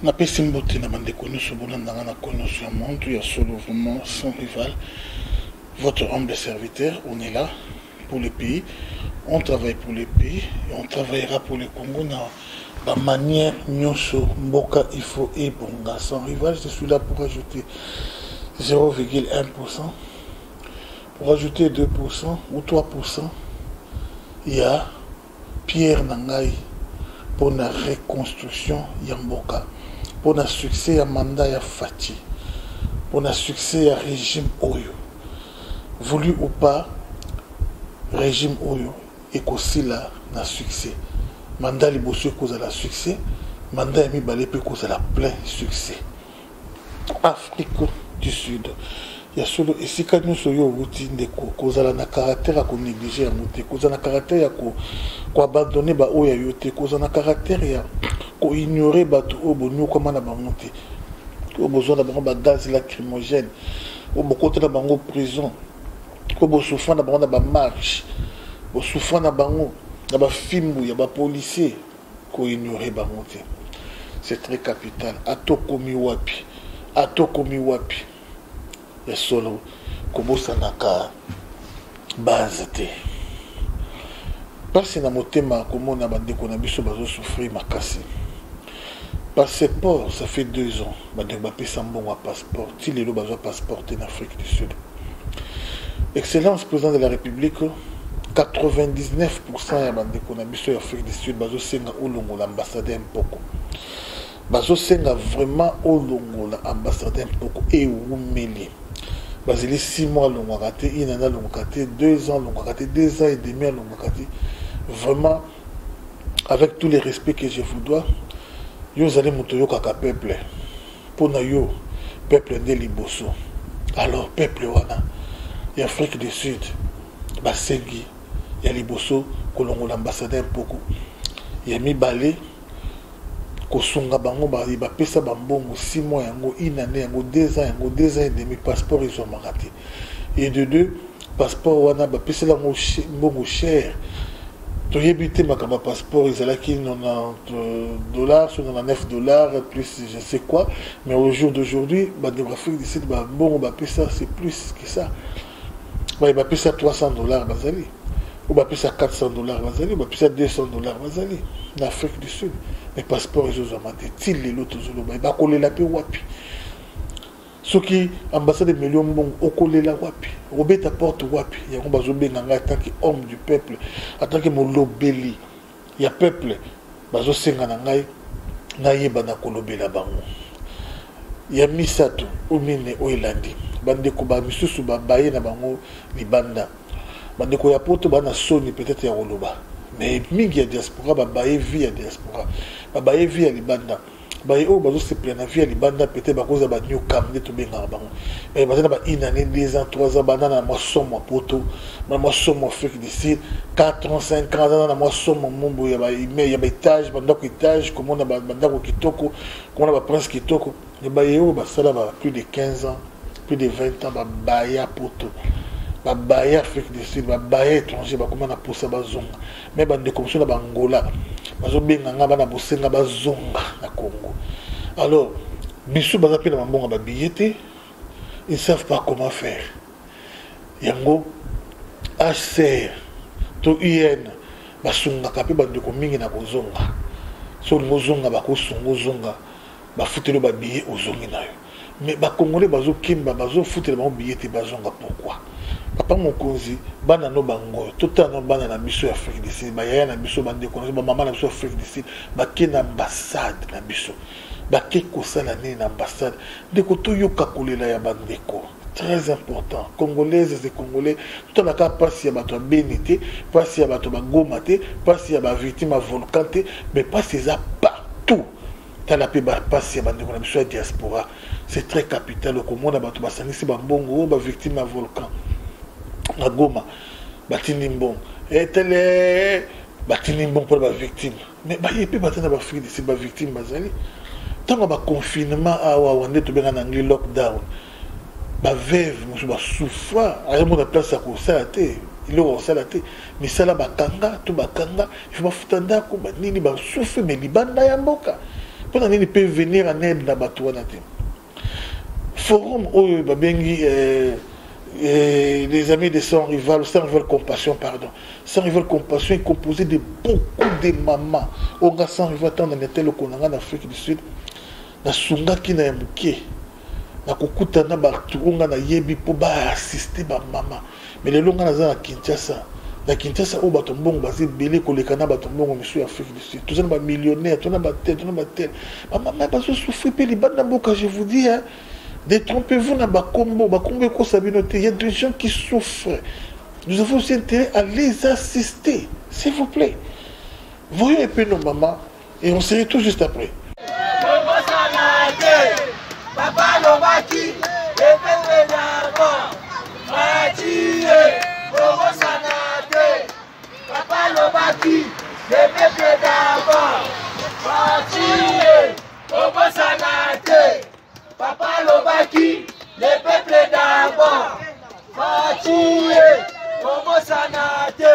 Napesi mbote na bandeko nyonso bolanda nga na coin nyonso ya monde ya solo, vraiment sans rival, votre humble serviteur. On est là pour le pays, on travaille pour le pays et on travaillera pour le Congo na ba manière nyonso. Mboka il faut ebonga. Sans rival, je suis là pour ajouter 0,1%, pour ajouter 2% ou 3%. Il y a pierre na ngai pour la reconstruction ya mboka, pour na succès ya mandat ya Fatshi, pour na succès ya régime oyo. Voulu ou pas, régime oyo ekosila na succès. Mandat liboso ekozala succès, mandat ya mibale mpe ekozala plein succès. Afrique du Sud ya solo, esika nyonso yo owuti, ndeko, kozala na caractère ya konégliger yango te, kozala na caractère ya koabandonner baoyo ya yo te, kozala na caractère ya koignorer bato oyo bonyokwama na bango te, oyo bozwa na bango bagaz lacrymogène, oyo bokota na bango prison, oyo bosouffra na bango na bamarche, bosouffra na bango na bafimbu ya bapolicier. Koignorer bango te, c'est très capital. Atokomi wapi, atokomi wapi ya solo, kobosanaka base te. Mpasi na motema komona bandeko na biso bazosouffrir makasi. Passeport, ça fait 2 ans bandeko bapesa mbongo ya passeport, ti lelo bazwa passeport te na Afrique du Sud. Excellence président de la République, 99% ya bandeko na biso ya Afrique du Sud bazosenga olongola ambassadeur Mpoko. Bazosenga vraiment olongola ambassadeur Mpoko. Ewumeli, bazeli 6 mois, alongwaka te, inana alongwaka te, 2 ans alongwaka te, 2 ans et demi alongwaka te. Vraiment, avec tous les respects que je vous dois, yo ozali moto oyokaka peuple. Mpo na yo, peuple nde liboso. Alors peuple wana ya Afrique du Sud basengi ya liboso kolongola ambassadeur Mpoko, ya mibale kosunga bango bapesa bambongo 6 mois yango, une année yango, 2 ans yango, 2 ans et demi, passeport ezwamaka te. Et de deux, passeport wana bapesela yango mbongo cher. Toyebi te makambo ya passeport, ezalaki 90 $ so 99 $ plus je sais quoi, mais au jour d'aujourd'hui, bandeko Afrique du Sud, bambongo bapesa, c'est plus que ça. Baye bapesa 300 $ bazali, oyo bapesa 400 $ bazali, oyo bapesa 200 $ bazali na Afrique du Sud, mais passeport ezozwama te ti lelo tozoloba. Bakolela mpe wapi soki ambassade emeli yo mbongo? Okolela wapi? Okobeta porte wapi? Yango bazobenga ngai en tant que homme du peuple, en tant que molobeli ya peuple. Bazosenga na ngai nayeba na kolobela bango. Ya misato o mine oyo elandi, bandeko bamisusu babaye na bango libanda, bandeko ya Poto bana soni peut-être ya koloba, mais mingi ya diaspora babaye vie ya diaspora, babaye vie ya libanda. Baye oyo bazosepela na vie ya libanda, peut-être bakozala banewcomer nde tobengaka bango, mais baza na ba une année, 2 ans, 3 ans, banda na mwa somo ya Poto, na mwa somo Afrique du Sud, 4 ans, 5 ans, aza na mwa somo mombo ya baétage, bandako étage, komona bandako kitoko, komona baprince kitoko. Me baye oyo basala ba plus de 15 ans, plus de 20 ans, babaya Poto, babaya Afrique du Sud, babaya étranger, bakoma na posa bazonga. Me bandeko mosusu na Bangola bazobenga nga, bana bosenga bazonga na Congo. Alors biso baza mpe na bambongo babillet te, ils savent pas comment faire. Yango HCR to UN basungaka mpe bandeko mingi na kozonga. So olingi ozonga, bakosunga ozonga, bafuteli yo babillet, ozongi na yo. Mais bacongolais bazokimba, bazofutela bango billet te bazonga. Pourquoi? Papa mokonzi, bana no bango, totala no bana na biso ya Afrique du Sud, bayaya na biso, bandeko na biso, bamama na biso ya Afrique du Sud, bake na ambassade na biso, bake kosala nini na ambassade? Ndeko, toyoka kolela ya bandeko, très important. Congolaises et Congolais, totalaka mpasi ya bato ya Beni te, mpasi ya bato Bagoma te, mpasi ya bavictime ya volcan te, mais mpasi eza partout. Tala mpe bapasi ya bandeko na biso ya diaspora, c'est très capital. Okomona bato basangisi bambongo oyo bavictime ya volcan na Goma batindi mbongo, etele batindi mbongo mpona bavictime, mais baye mpe baza na baAfrique du Sud, bavictime bazali. Ntango baconfinement awa nde tobenga na anglais lockdown, baveuve mosusu basouffra, azomona place ya kosala te, eloko kosala te, misala bakanga to bakanga, ifo bafuta ndako banini, basouffre. Mais libanda ya mboka, Mpo na nini mpe venir en aide na bato wana te? Forum oyo babengi euh, euh, les amis de sans rival, sans rival compassion, pardon. Sans rival compassion est composé de beaucoup de mamans. Onga sans rival tant na tel konanga en Afrique du Sud. Na sungaki na ya moke. Na kokuta na bato oyo nga nayebi mpo ba assister ba mama. Mais lelo nga naza na Kinshasa. Na Kinshasa oyo bato mbongo baza ebele koleka na bato mbongo misusu ya Afrique du Sud. Toza na ba millionnaires, toza na ba tel, toza na ba tel. Ba mama bazo souffrir pe libanda mboka, je vous dis hein. Détrompez-vous na bakombo, bakombo ekosa bino te. Il y a des gens qui souffrent. Nous avons aussi intérêt à les assister, s'il vous plaît. Voyons un peu nos mamans et on se retrouve juste après. Papa lobaki epembe d'abord Fatie kobosana te Papa lobaki epembe d'abord Fatie kobosana te Papa lobaki le peuple d'abord Fatie kobosana te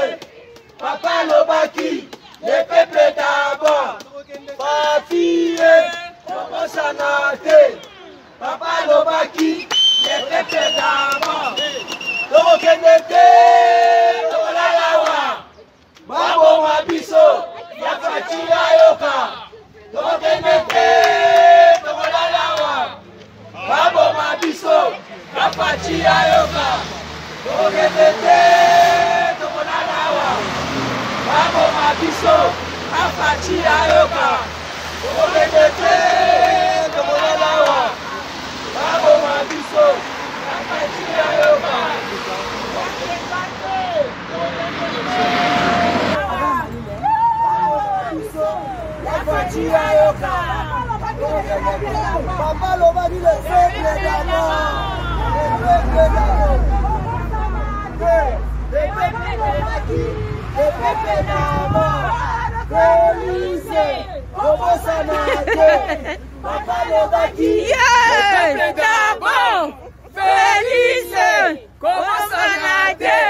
Papa lobaki le peuple d'abord Fatie kobosana te Papa lobaki le peuple d'abord Tokokende te tokolala awa baboma biso ya Fatshi ayoka tokokende te tokolala awa baboma biso ya Fatshi ayoka tokokende te tokolala awa baboma biso ya Fatshi ayoka tokokende te tokolala awa baboma biso ya Fatshi ayoka. Papa lobaki le peuple d'abord. Le peuple d'abord. Le peuple lobaki le peuple d'abord. Félix, kobosana te. Papa lobaki le peuple d'abord. Félix, kobosana te.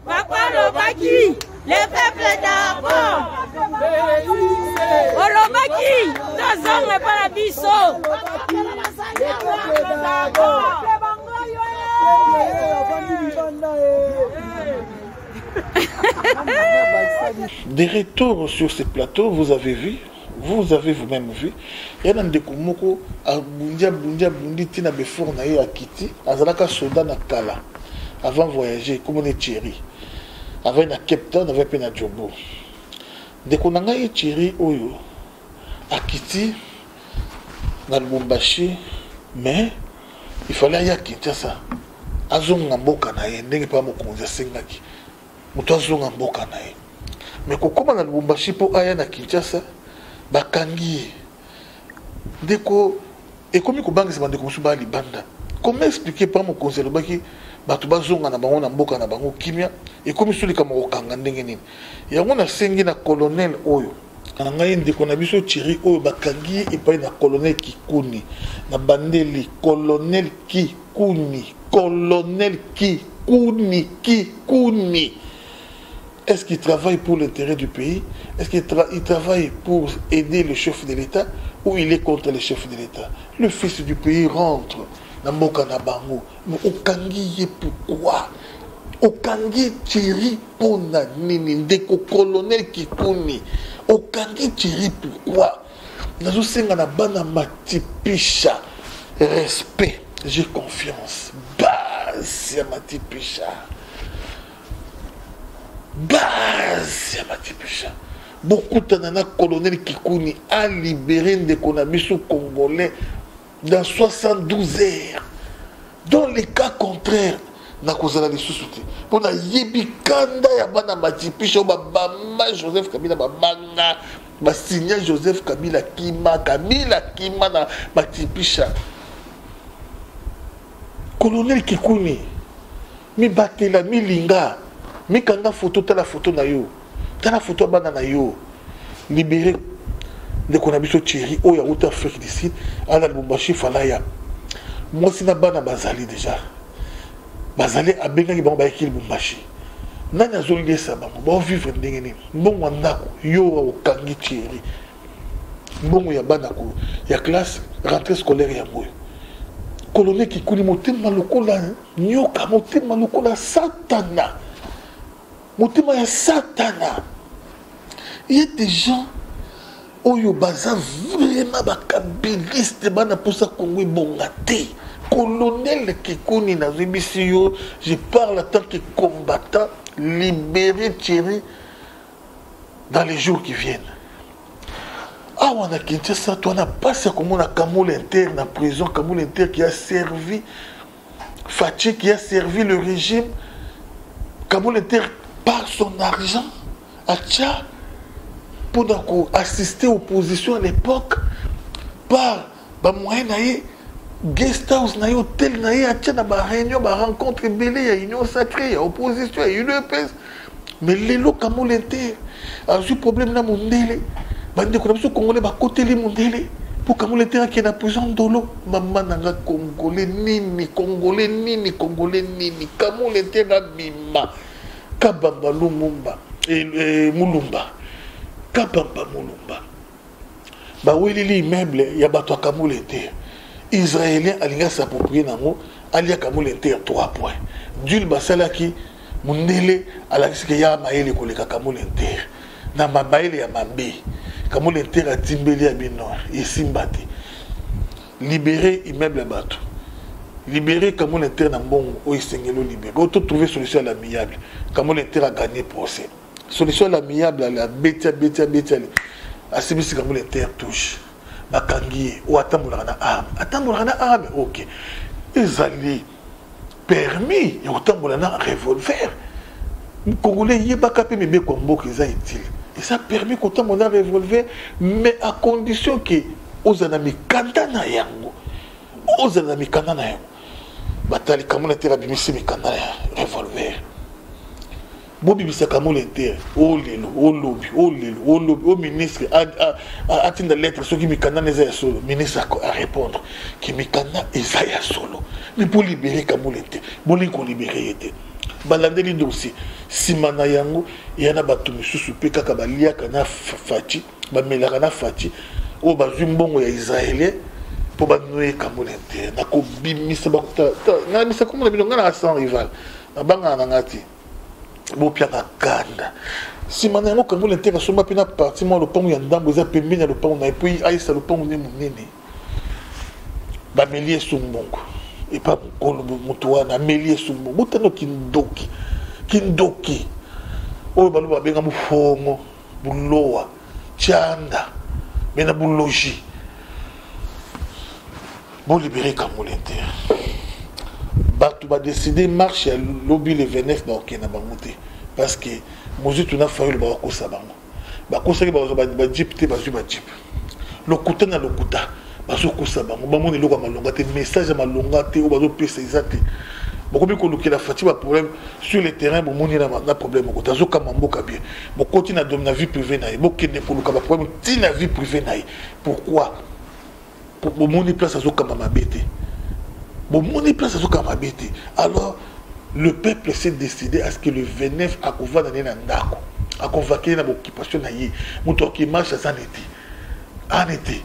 Papa lobaki le peuple d'abord. Olobaki tozonga epa na biso. Des retours sur ce plateau, vous avez vu, vous avez vous-même vu, ya na ndeko moko abundi abundi abundi ti na befort na ye akiti, azalaka soda na kala avant voyager, kombo ne Thierry, avai na Cape Town, avai pe na Joburg. Ndeko na ngai Thierry oyo akiti na Lubumbashi, mais il fallait aya Kinshasa, azonga mboka na ye ndenge pa mokonzi asengaki moto azonga mboka na ye. Mais kokoma na Lubumbashi po aya na Kinshasa, bakangi ye. Ndeko ekomi kobangisa bandeko mosusu baya libanda. Comment expliquer pa mokonzi alobaki bato bazonga na bango na mboka na bango kimia, ekomi su likambo kokanga ndenge nini? Yango nasengi na colonel oyo na ngai ndeko na biso Thierry oyo bakangi ye epai na colonel Kikuni, na bandeli colonel Kikuni, colonel Kikuni, Kikuni. Est-ce qu'il travaille pour l'intérêt du pays? Est-ce qu'il travaille pour aider le chef de l'État ou il est contre le chef de l'État? Le fils du pays rentre na mboka na bango. Mais okangi ye pourquoi? Okangi Thierry pona nini? Ndeko colonel Kikuni, okangi Thierry pourquoi? Nazosenga na bana matipisha respect, j'ai confiance. Base ya matipisha. Base ya matipisha. Bokutana na colonel Kikuni a libéré ndeko na biso congolais dans 72 heures. Dans les cas contraires, nakozala lisusu te. Mpo nayebi kanda ya bana matipisha oyo babamba Joseph Kabila, babanga basinya Joseph Kabila kima, Kabila kima na matipisha. Colonel Kikuni, mibatela, milinga, mikanga photo, tala photo na yo, tala photo ya bana na yo, libéré ndeko na biso Thierry oyo auta Afrique du Sud, ala Lubumbashi falaya. Mwasi na bana bazali déjà. Bazali abengaki bango bayaki Lubumbashi. Nani azolesa bango? Bao vivre ndenge nini? Mbongo ya ndako yo okangi Thierry. Mbongo ya bana ko ya classe rentrée scolaire yango oyo. Colonel Kikuni motema lokola nyoka, motema lokola satana. Motema ya satana. Il y a des gens oyo baza vraiment ba kabiliste bana posa Congo ebonga te. Colonel Kikuni nazebisi yo, je parle en tant que combattant libéré Thierry dans les jours qui viennent. Awa na Kinshasa toi na pasi ya komona Kamul Inter na prison, Kamul Inter qui a servi Fatshi, qui a servi le régime. Kamul Inter par son argent atia pour assister opposition à l'époque par ba moyen na ye guest house na ye hôtel na ye atia na ba réunion ba rencontre ebele ya union sacrée ya opposition ya UDPS. Mais lelo Kamul Inter azwi problème na mondele, bandeko na biso congolais bakoteli mondele mpo Kamul Inter akende na prison ndolo. Mama na nga congolais nini, congolais nini, congolais nini? Kamul Inter abima Kabamba Lumumba Mulumba, Kabamba Mulumba baweleli immeuble ya bato ya Kamul Inter. Israélien alingi s'approprier nango, alia Kamul Inter 3 points dule basalaki. Mundele alakisi ke ya mayele koleka Kamul Inter na mabayele ya mabe. Kamul Inter atimbeli ya bino esimba te. Libérer immeuble ya bato, libérer Kamul Inter na mbongo oyo esengeli olibérer oyo to trouver solution à l'amiable. Kamul Inter a gagné procès, solution à l'amiable abeti abeti abeti ale asibisi Kamul Inter touche bakangi ye oyo atambolaka na arme, atambolaka na arme. Ok, ezali permis ya kotambola na revolver. Congolais yebaka mpe mibeko ya mboka eza utile, eza permis kotambola na revolver, mais à condition ke ozala na mikanda na yango, ozala na mikanda na yango. Batali Kamul Inter abimisi mikanda ya revolver, bobimisa Kamul Inter o lelo olobi o lelo olobi o ministre atinda lettre soki mikanda na eza ya solo. Ministre arépondre ke mikanda eza ya solo, mais mpo libérer Kamul Inter, bolingi kolibérer ye te. Balandeli dossier nsima na yango eya na bato misusu mpe kaka baliaka na Fatshi, bamelaka na Fatshi, oyo bazwi mbongo ya israélien mpo banoye Kamul Inter. Nakobimisa nabimisa komona bino ngai na sans rival, nabangaka na ngai te, bopiaka kanda. Nsima na yango Kamul Inter asomba mpe na parti mwa lopango ya ndambo eza pembeni ya lopango na ye mpo ayesa lopango nde monene. Bameli esu mbongo epa mokolo moto wana ameli esu mbongo. Botano kindoki, kindoki oyo baloba babenga mofongo bulowa tianda me na bulogi. Bolibérer Kamul Inter. Bato badécider marche ya lobi le 29, bakokende na bango te parce que Mozito na Fayulu bakokosa bango. Bakosaki bazwa bajeep te, bazwi bajeep. Lokuta na lokuta, bazokosa bango, bamona eloko ya malonga te, message ya malonga te oyo bazopesa eza te. Bokomi kolukela Fatshi baproblème sur le terrain, bomoni na problème moko te. Azokamba mboka bien, bokoti na vie privée na ye, bokende koluka baproblème ti na vie privée na ye. Pourquoi? Bomoni place azokamba mabe te, bomoni place azokamba mabe te. Alors le peuple s'est décidé à ce que le 29 akovanda nde na ndako, akonvakeli na baoccupation na ye. Moto akomarche aza neti ane te.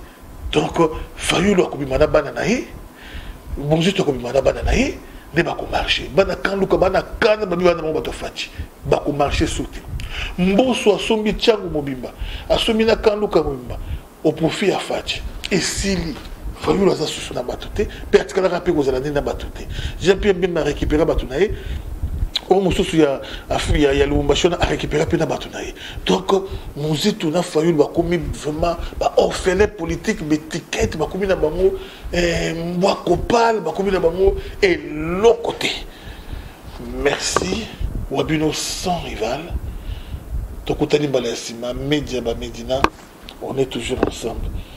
Donc Fayulu akobima na bana na ye, Mozito akobima na bana na ye nde bakomarche. Bana Kanluka, bana kana babi bana bango bato Fatshi bakomarche su te. Mboso asombi ntiango mobimba, asombi na Kanluka mobimba au profit ya Fatshi. Esili, Fayulu aza susu na bato te mpe atikalaka mpe kozala nde na bato te. Jean Pierre Bemba arécupéra bato na ye, oyo mosusu ya Lubumbashi wana arécupéra mpe na bato na ye. Donc Mozito na Fayulu bakomi vraiment baorphelin politique, baétiquette bakomi na bango mbwa kopal, bakomi na bango eloko te. Merci wabino sans rival, tokutani mbala ya nsima. Media bamedina, on est toujours ensemble.